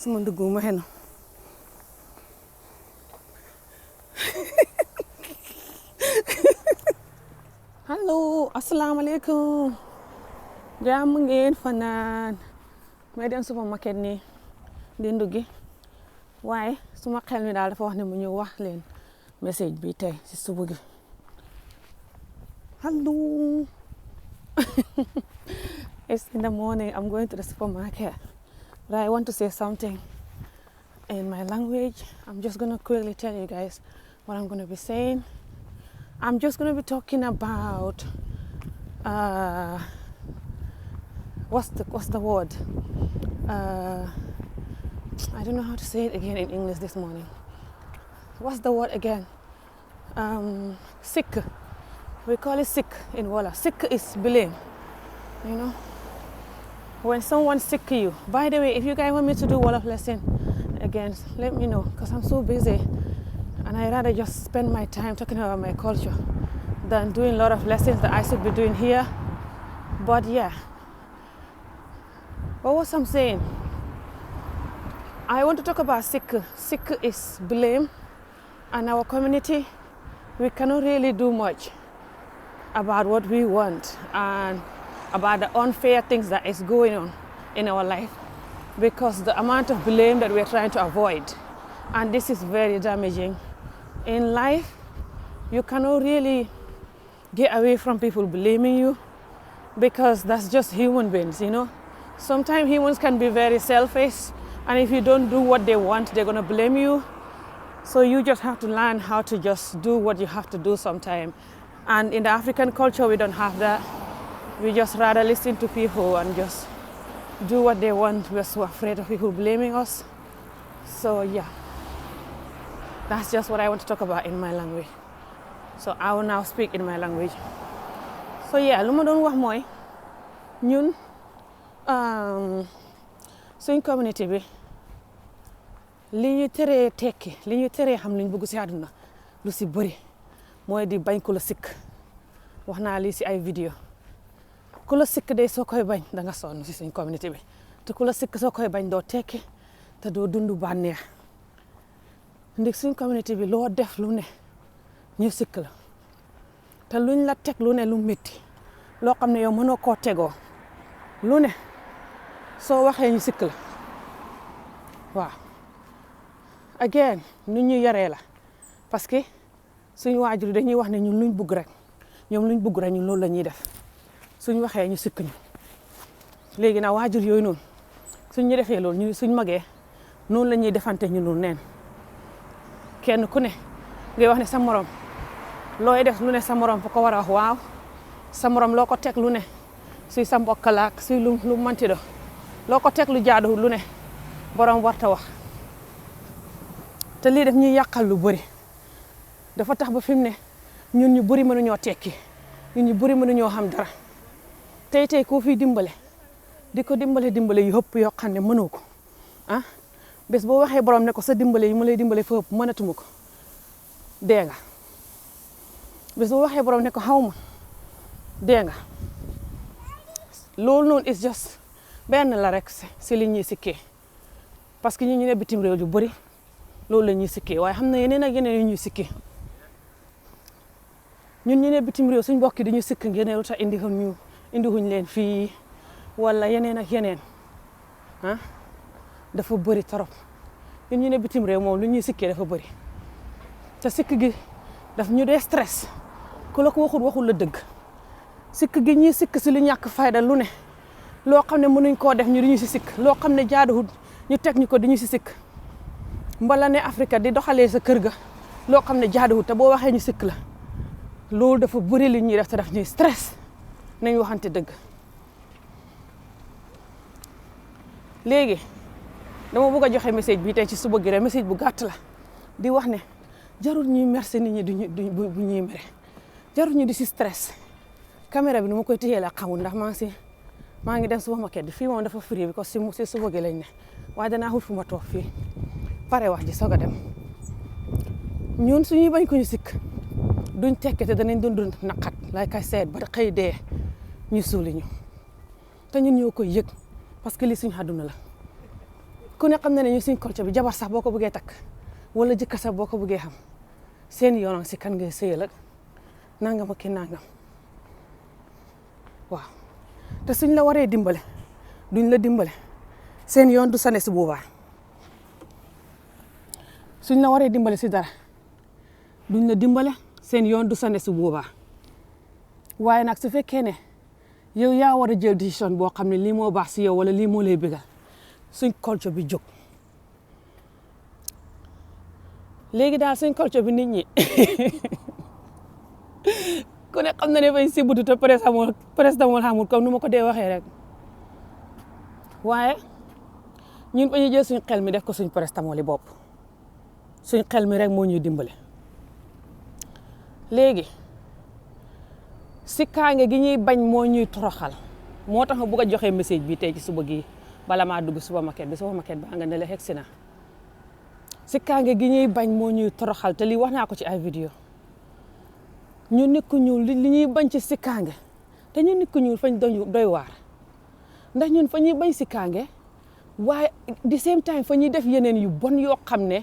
sama ndugg ma xenu allo asalaamaaleykum jàmm ngeen fanaan may dem supermarket nii di nduggi waaye suma xel mi daal dafa wax ne mu ñëw wax leen message bi tey ci suba gi hello it's in the morning. I'm going to the supermarket, but I want to say something in my language. I'm just going to quickly tell you guys what I'm going to be saying. I'm just going to be talking about what's the word? I don't know how to say it again in English this morning. What's the word again? Sick. We call it sick in Wolof. Sick is blame, you know. When someone sick you. By the way, if you guys want me to do Wolof lesson again, let me know, because I'm so busy and I'd rather just spend my time talking about my culture than doing a lot of lessons that I should be doing here. But yeah, what was I'm saying? I want to talk about sick. Sick is blame, and our community, we cannot really do much about what we want and about the unfair things that is going on in our life, because the amount of blame that we're trying to avoid, and this is very damaging. In life, you cannot really get away from people blaming you, because that's just human beings, you know. Sometimes humans can be very selfish, and if you don't do what they want, they're gonna blame you. So you just have to learn how to just do what you have to do sometimes. And in the African culture, we don't have that. We just rather listen to people and just do what they want. We're so afraid of people blaming us. So yeah, that's just what I want to talk about in my language. So I will now speak in my language. So yeah, lu ma doon wax mooy ñun suñ community bi li ñu teree tekki, li ñu teree xam li ñu bëgg ci àdduna lu ci bëri mooy di bañ ku la sikk. wax naa lii ci ay vidéo ku la sikk de soo koy bañ da nga sonn ci suñ community bi, te ku la sikk soo koy bañ doo tekki te doo dund bànneex. ndik suñ community bi loo def lu ne ñu sikk la, te luñ la teg lu ne lu métti loo xam ne yow mënoo koo tegoo lu ne soo waxee ñu sikk la. waaw again nu ñu yaree la, parce que suñu waajur dañuy wax ne ñun luñ bugg rek ñoom luñ bugg rek ñun loolu la ñuy def. suñ waxee ñu sikk ñu léegi nag waajur yooyu noonu suñ ñu defee loolu ñu suñ magee noonu la ñuy defante ñu lu neen. kenn ku ne ngay wax ne sa morom looy def lu ne sa morom fa ko war a wax waaw, sa morom loo ko teg lu ne suy sa mbokk la ak suy lu manti do loo ko teg lu jaaduwul lu ne borom warta wax. te lii def ñuy yàqal lu bëri, dafa tax ba fi mu ne ñun ñu bëri mënuñoo tekki, ñun ñu bëri mënuñoo xam dara. tey koo fi dimbale di ko dimbale yu ëpp yoo xam ne mënoo ko ah, bés boo waxee borom ne ko sa dimbale yi ma lay dimbale fa ëpp mënatuma ko dee nga. bés boo waxee borom ne ko xaw ma dee nga. loolu noonu is just benn la rek si li ñuy sikkee, parce que ñu ne bitim réew yu bëri loolu la ñuy sikkee, waaye xam na yeneen ak yeneen yu ñuy sikkee. ñun ñu ne bitim réew suñ mbokk yi dañuy sikk ngeen lu tax indi wuñ leen fii wala yeneen ak yeneen ah, dafa bëri trop. ñun ñu ne bitim réew moom lu ñuy sikkee dafa bëri, te sikk gi daf ñu dee stress. ku la ko waxul la dëgg. sikk gi ñuy sikk si lu ñàkk fayda lu ne loo xam ne mënuñ koo def ñu di ñu si sikk, loo xam ne jaaduwul ñu teg ñu ko di ñu si sikk. mbala ne Afrique di doxalee sa kër ga loo xam ne jaaduwul te boo waxee ñu sikk la. loolu dafa bëri li ñuy def te daf ñuy stress, nañ waxante dëgg. léegi dama bëgg a joxe message bi tey ci suba gi rek, message bu gàtt la di wax ne jarul ñuy merci nit ñi bu ñuy mere, jarul ñu di si stress. caméra bi nu ma koy téyee la xamul ndax maa ngi dem supermarket bi fii moom dafa free bi ko si suba gi lañ ne, waaye danaa xut fu ma toog fii pare wax ji soog a dem. ñun suñuy bañ ko ñu sikk duñ tekkete danañ dund naqat lay kay seet ba xëy dee ñu suuli ñu, te ñun ñoo koy yëg parce que li suñu àdduna la. ku ne xam na ne ñu suñ culture bi jabar sax boo ko bëggee takk wala jëkkër sax boo ko bëggee xam seen yoon si kan ngay sëyal ak nangam ak ki nangam waaw te suñ la waree dimbale duñ la dimbale seen yoon du sane si boobaa suñ la waree dimbale si dara duñ la dimbale seen yoon du sane si boobaa waaye nag su fekkee ne yow yaa war a jël décision boo xam ne lii moo baax si yow wala lii moo lay bëggal suñ culture bi jóg léegi daal suñ culture bi nit ñi ku ne xam na ne fay si butu te paracetamol xamul comme nu ma ko dee waxee rek waaye ñun fa ñu jël suñ xel mi def ko suñ paracetamol yi bopp suñ xel mi rek moo ñuy dimbale léegi si kaange gi ñuy bañ moo ñuy toroxal moo tax ma bugg a joxe message bi tey ci suba gi bala maa dugg supermarket baa nga ne la xegsi na si kaange gi ñuy bañ moo ñuy toroxal te lii wax naa ko ci ay vidéo ñu nit ku ñuul li ñuy bañ ci si kaange te ñu nit ku ñuul fañ doy waar ndax ñun fa ñuy bañ si kaange waaye di same time fa ñuy def yeneen yu bon yoo xam ne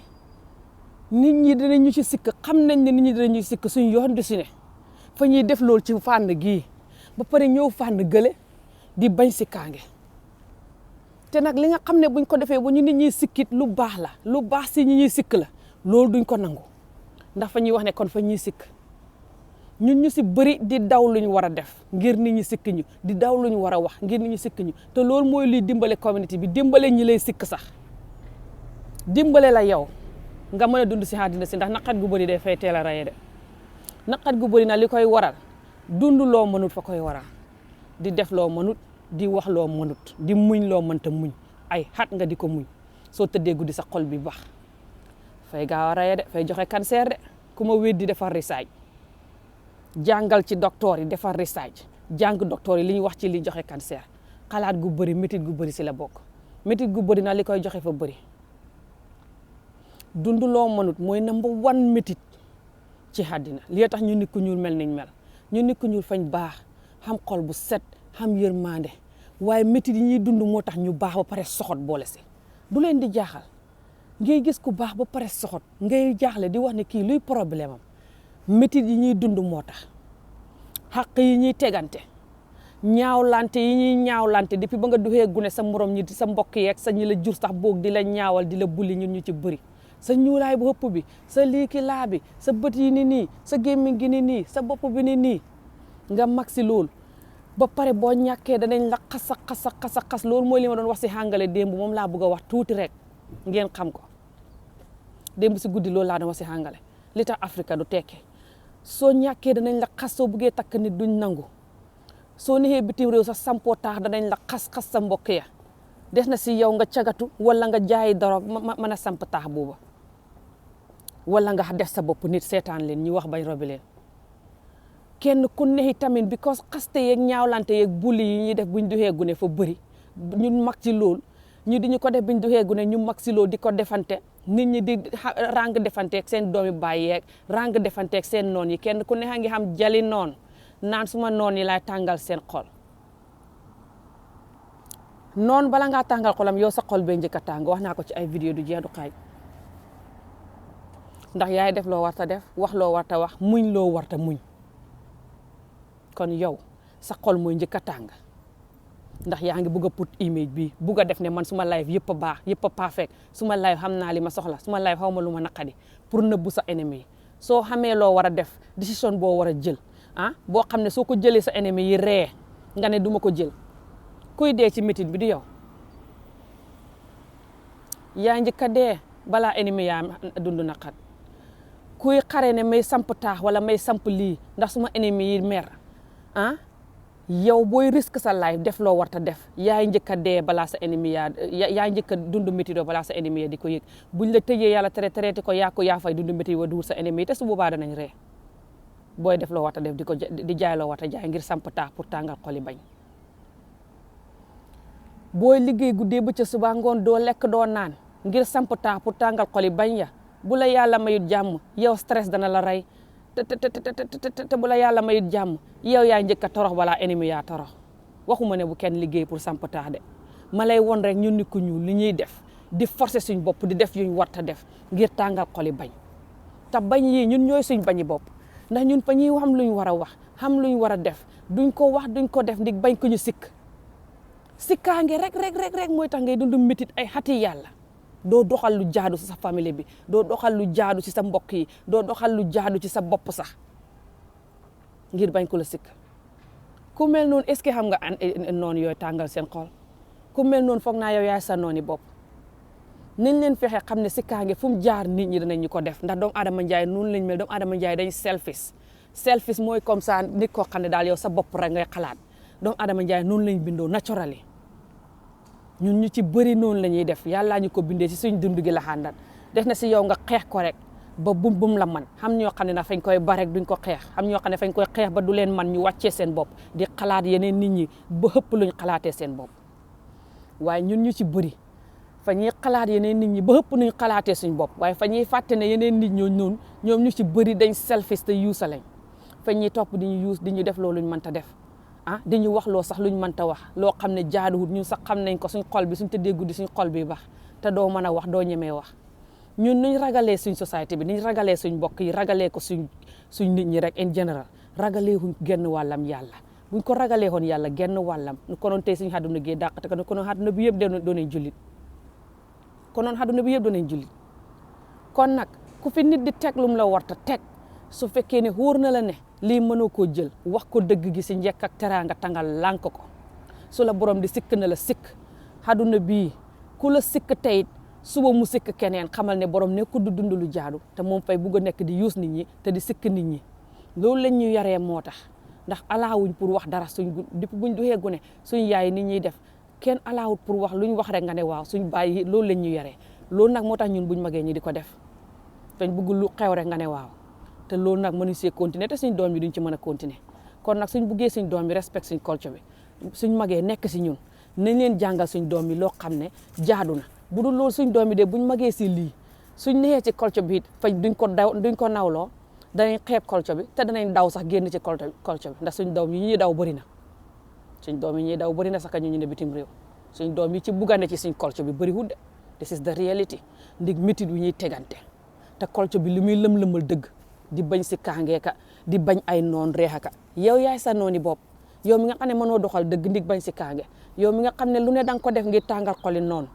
nit ñi dinañu ci sikk xam nañ ne nit ñi dinañu sikk suñ yoon du si ne fa ñuy def loolu ci fànn gii ba pare ñëw fànn gële di bañ si kaange te nag li nga xam ne buñ ko defee bu ñu nit ñuy sikkit lu baax la lu baax si ñi ñuy sikk la loolu duñ ko nangu ndax fa ñuy wax ne kon fa ñuy sikk ñun ñu si bëri di daw lu ñu war a def ngir nit ñi sikk ñu di daw lu ñu war a wax ngir nit ñi sikk ñu te loolu mooy luy dimbale communauté bi dimbale ñi lay sikk sax dimbale la yow nga mën a dund si àddina si ndax naqat gu bëri day fay teel a raye de naqat gu bëri na li koy waral dund loo mënut fa koy waral di def loo mënut di wax loo mënut di muñ loo mënta muñ ay xat nga di ko muñ soo tëddee guddi sa xol bi bax fay gaaw a raye de fay joxe cancer de ku ma wéet di defar research jàngal ci docteur yi defar research jàng docteur yi li ñu wax ci li joxe cancer xalaat gu bëri métit gu bëri si la bokk métit gu bëri na li koy joxe fa bëri dund loo mënut mooy number one métit ci àddina li tax ñu nit ku ñuul mel niñ mel ñu nit ku ñuul fañ baax xam xol bu set xam yërmande waaye métit yi ñuy dund moo tax ñu baax ba pare soxot boole si du leen di jaaxal ngay gis ku baax ba pare soxot ngay jaaxle di wax ne kii luy problème am métit yi ñuy dund moo tax xaq yi ñuy tegante ñaawlante yi ñuy ñaawlante depuis ba nga duxee gune sa morom ñi sa mbokk yeeg sa ñi la jur sax boog di la ñaawal di la bulli ñun ñu ci bëri sa ñuulaay bu ëpp bi sa liiki laa bi sa bët yi ni nii sa gémmiñ gi ni nii sa bopp bi ni nii nga mag si loolu ba pare boo ñàkkee danañ la xas loolu mooy li ma doon wax si hàngale démb moom laa bëgg a wax tuuti rek ngeen xam ko démb si guddi loolu laa doon wax si hàngale li tax Afrique du tekkee soo ñàkkee danañ la xas soo buggee takk nit duñ nangu soo neexee bitim réew sax sampoo taax danañ la xas sa mbokk ya des na si yow nga cagatu wala nga jaayi dorog mën a samp taax booba wala nga def sa bopp nit seetaan leen ñu wax bañ robi leen kenn ku neexi tamit because xaste yeeg ñaawlante yeeg bulli yi ñuy def buñ duxee gune fa bëri ñun mag ci lool ñu di ñu ko def buñ duxee gune ñu mag si lool di ko defante nit ñi di rang defanteeg seen doomi baay yeeg rang defanteeg seen noon yi kenn ku neexa ngi xam jali noon naan suma noon yi laay tàngal seen xol noon bala ngaa tàngal xolam yow sa xol bee njëkk a tàng wax naa ko ci ay vidéo du jeex du xaaj ndax yaay def loo warta def wax loo warta wax muñ loo warta muñ kon yow sa xol mooy njëkk a tàng ndax yaa ngi bëgg a put image bi bëgg a def ne man suma life yëpp a baax yëpp a perfect suma life xam naa li ma soxla suma life xaw ma lu ma naqadi pour nëbbu sa ennemi yi soo xamee loo war a def décision boo war a jël boo xam ne soo ko jëlee sa ennemi yi ree nga ne duma ko jël kuy dee ci métit bi di yow yaa njëkk a dee balaa ennemi yaa dund naqat kuy xare ne may samp taax wala may samp lii ndax suma ennemi yi mer yow booy risque sa life def loo warta def yaay njëkk a dee balaa sa ennemi yaa njëkk a dund métit balaa sa ennemi di ko yëg buñ la tëjee yàlla traité ko yaa fay dund métit wa duur sa ennemi te su boobaa danañ ree booy def loo warta def di jaay loo warta jaay ngir samp taax pour tàngal xoli bañ booy liggéey guddee bëccëg suba ngoon doo lekk doo naan ngir samp taax pour tàngal xoli bañ ya bu la yàlla mayut jàmm yow stress dana la rey te bu la yàlla mayut jàmm yow yaa njëkk a torox balaa ennemi yaa torox waxuma ne bu kenn liggéey pour samp taax de ma lay won rek ñun nit ku ñuul li ñuy def di forcer suñ bopp di def yuñ warta def ngir tàngal xoli bañ te bañ yi ñun ñooy suñ bañi bopp ndax ñun fa ñuy xam luñ war a wax xam luñ war a def duñ ko wax duñ ko def ndig bañ ko ñu sikkaange rek mooy tax ngay dund métit ay xati yàlla doo doxal lu jaadu ci sa famille bi doo doxal lu jaadu ci sa mbokk yi doo doxal lu jaadu ci sa bopp sax ngir bañ ko la sikk ku mel noonu est-ce que xam nga noonu yooyu tàngal seen xol ku mel noonu foog naa yow yaay sa nooni bopp nañ leen fexe xam ne sikkaange fu mu jaar nit ñi danañ ñu ko def ndax doomu Adama Njaay noonu lañ mel doomu Adama Njaay dañ selfish mooy comme ça nit koo xam ne daal yow sa bopp rek ngay xalaat doomu Adama Njaay noonu lañ bindoo naturally ñun ñu ci bëri noonu la ñuy def yàllaa ñu ko bindee si suñ dund gi la xàndat def na si yow nga xeex ko rek ba bum la man xam ñoo xam ne na fañ koy ba rek duñ ko xeex xam ñoo xam ne fañ koy xeex ba du leen man ñu wàccee seen bopp di xalaat yeneen nit ñi ba xëpp luñ xalaatee seen bopp waaye ñun ñu ci bëri fa ñuy xalaat yeneen nit ñi ba xëpp nuñ xalaatee suñ bopp waaye fa ñuy fàtte ne yeneen nit ñoo noonu ñoom ñu ci bëri dañ selfish te yuusa lañ fa ñuy topp di ñu yuus di ñu def loolu luñ mënta def di ñu wax loo sax luñ mënta wax loo xam ne jaaduwut ñun sax xam nañ ko suñ xol bi suñ tëddee guddi suñ xol bi baax te doo mën a wax doo ñemee wax ñun nuñ ragalee suñ société bi niñ ragalee suñ mbokk yi ragalee ko suñ nit ñi rek en général ragalee wuñ genn wàllam yàlla buñ ko ragalee woon yàlla genn wàllam nu konoon tey suñ àdduna gi dàq te konoon àdduna bi yëpp doonañ jullit konoon àdduna bi yëpp doonañ jullit kon nag ku fi nit di teg lum la warta teg su fekkee ne wóor na la ne lii mënoo koo jël wax ko dëgg gi si njëkk ak teraanga tangal lànk ko su la borom di sikk na la sikk àdduna bii ku la sikk tey suba mu sikk keneen xamal ne borom nekkul du dund lu jaadu te moom fay bugg a nekk di yuus nit ñi te di sikk nit ñi loolu lañ ñu yaree moo tax ndax alaawuñ pour wax dara depuis buñ duxee gune suñ yaay nit ñuy def kenn alaawut pour wax luñ wax rek nga ne waaw suñ bàyyi loolu lañ ñu yaree loolu nag moo tax ñun buñ magee ñi di ko def dañ bëgg lu xew rek nga ne waaw te loolu nag mënuñ see continuer te suñ doom yi duñ ci mën a continuer kon nag suñ buggee suñ doom yi respect suñ culture bi suñ magee nekk si ñun nañ leen jàngal suñ doom yi loo xam ne jaadu na bu dul loolu suñ doom yi de buñ magee si lii suñ neexee ci culture bi fañ duñ ko nawloo danañ xeeb culture bi te danañ daw sax génn ci culture bi ndax suñ doom yi ñuy daw bëri na suñ doom yi ñuy daw bëri na sax ñu ne bitim réew suñ doom yi ci buggane ci suñ culture bi bëri wudde this is the reality ndig métit wi ñuy tegante te culture bi li muy lëm-lëmal dëgg di bañ si kaangeeka di bañ ay noon reexaka yow yaay sa nooni bopp yow mi nga xam ne mënoo doxal dëgg ndig bañ si kaange yow mi nga xam ne lu ne danga ko def ngir tàngal xoli noonu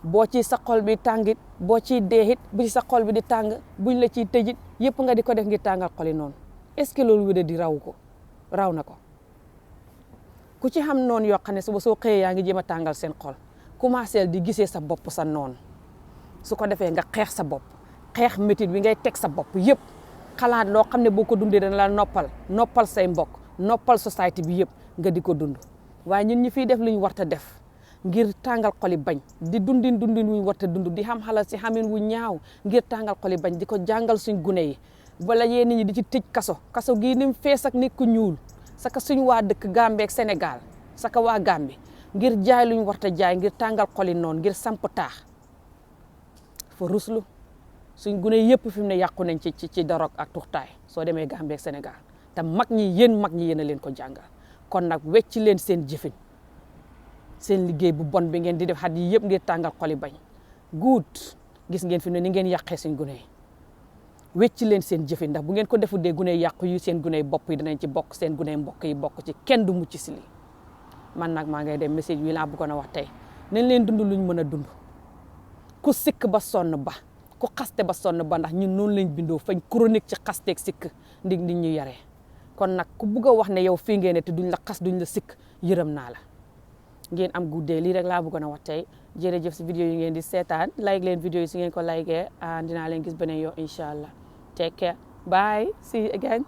boo ci sa xol bi tàngit boo ciy deexit bu ci sa xol bi di tàng buñ la ciy tëjit yëpp nga di ko def ngir tàngal xoli noonu est-ce que loolu wéde di raw na ko ku ci xam noonu yoo xam ne suba soo xëyee yaa ngi jéem a tàngal seen xol commencé di gisee sa bopp sa noonu su ko defee nga xeex sa bopp xeex métit bi ngay teg sa bopp yëpp xalaat loo xam ne boo ko dundee dana la noppal say mbokk noppal société bi yëpp nga di ko dund waaye ñun ñi fiy def lu ñu warta def ngir tàngal xoli bañ di dundin wuñ warta dund di xam xalal si xamin wu ñaaw ngir tàngal xoli bañ di ko jàngal suñ gune yi wala yéen nit ñi di ci tëj kaso gii ni mu fees ak nit ku ñuul saka suñ waa dëkk Gambie ak Sénégal saka waa Gambie ngir jaay luñ warta jaay ngir tàngal xoli noonu ngir samp taax fa ruslu suñ gune yëpp fi mu ne yàqu nañ ci dorog ak tuxtaay soo demee Gambie ak Sénégal te mag ñi yéen a leen ko jàngal kon nag wecci leen seen jëfin seen liggéey bu bon bi ngeen di def xat yi yëpp ngir tàngal xoli bañ guut gis ngeen fi mu ne ni ngeen yàqee suñ gune yi wecci leen seen jëfin ndax bu ngeen ko defu dee gune yàqu yu seen gune bopp yi danañ ci bokk seen gune mbokk yi bokk ci kenn du mucc si lii man nag maa ngay dem message wi laa bëggoon a wax tey nañ leen dund luñ mën a dund ku sikk ba sonn ba ku xaste ba sonn ba ndax ñun noonu lañ bindoo fañ chronique ci xasteeg sikk ndig nit ñu yaree kon nag ku bugg a wax ne yow fii ngeen ne te duñ la xas duñ la sikk yërëm naa la ngeen am guddee lii rek laa bëggoon a wax tey jërëjëf si vidéo yi ngeen di seetaan like leen vidéo yi si ngeen ko likee dinaa leen gis beneen yoon incha allah take care bye see you again